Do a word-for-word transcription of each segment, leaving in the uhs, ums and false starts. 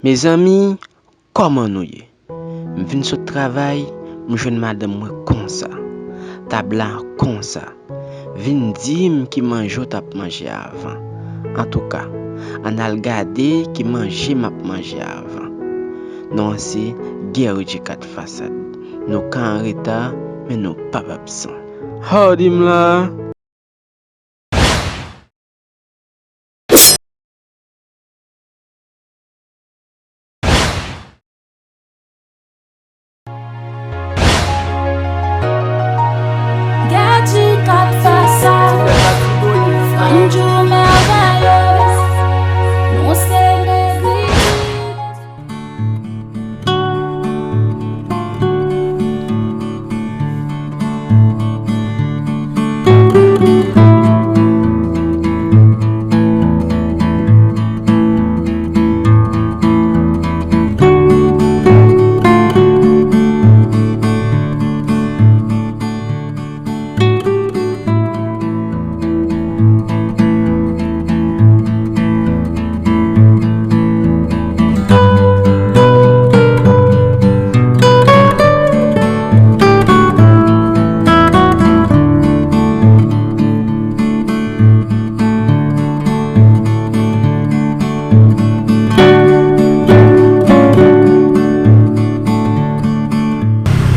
Mezanmi, kòman nou ye? M vin sot travay, m jwenn madanm mwen konsa. Tab la konsa. Vin di m ki manje w t ap manje avan. Antouka, ann al gade ki manje m ap manje avan. Non an se Guerrier Quatre Façades. Nou ka an reta, men nou p ap absan. Howdy m la! Gadji Kat Fasad, Franjo Merveilleux, nou se Negriti.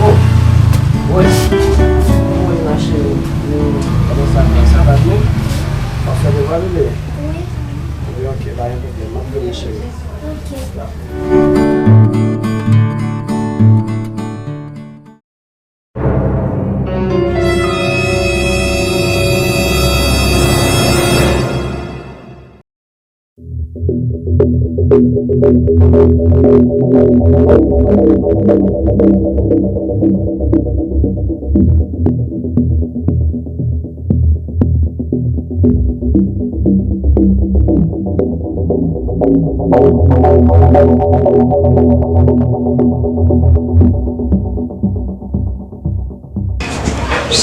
Oh, woy. Woy, ma cheri. Kòman sa va? Sa va byen? W ap fè devwa, bebe? Wi. Wi, ok, pa gen pwoblèm. M ap vini, cheri. Ok.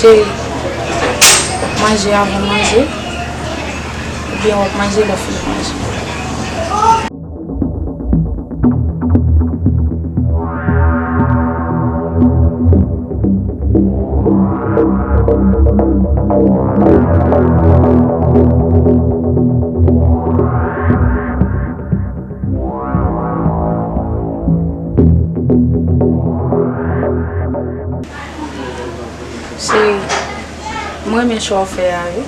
Cheri, w ap manje avan manje, oubyen w ap manje lè w fin manje? Cheri, m renmen chwa w fè a, wi.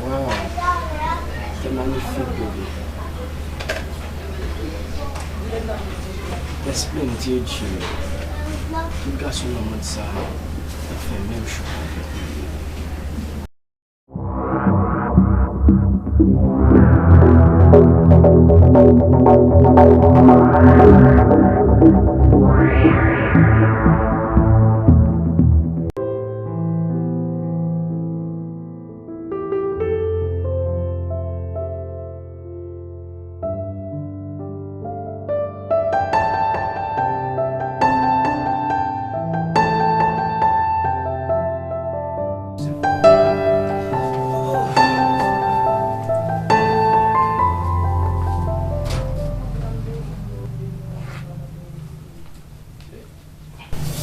Waw, c'est magnifique, bébé. Esplendid, cheri. Tout gason nan mond sa, t ap fè menm chwa avèk ou.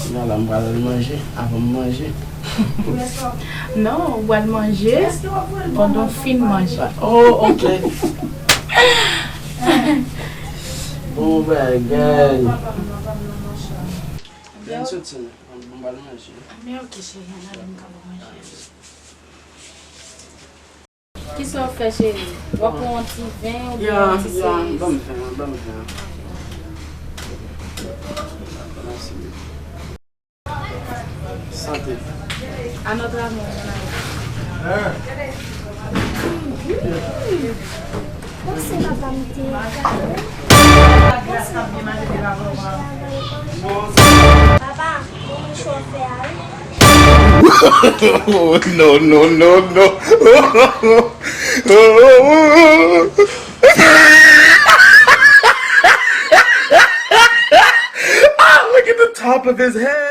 Kounye a la, m pral al manje avan m manje. Non, ou pral manje pandan w fin manje. Oh, ok. Bon bagay. Byen soti, non. M pral manje. Men ok, cheri, ann ale, m ka ba w manje. Kisa w fè, cheri? W ap pran yon ti ven oubyen yon ti series? Ya, ban m ven an, ban m ven an. Mèsi. Sante. À notre amour, mon amour. Panse papa m te. Papa, bon, chofè a, wi. Oh, no, no, no, no. Ah, look at the top of his head.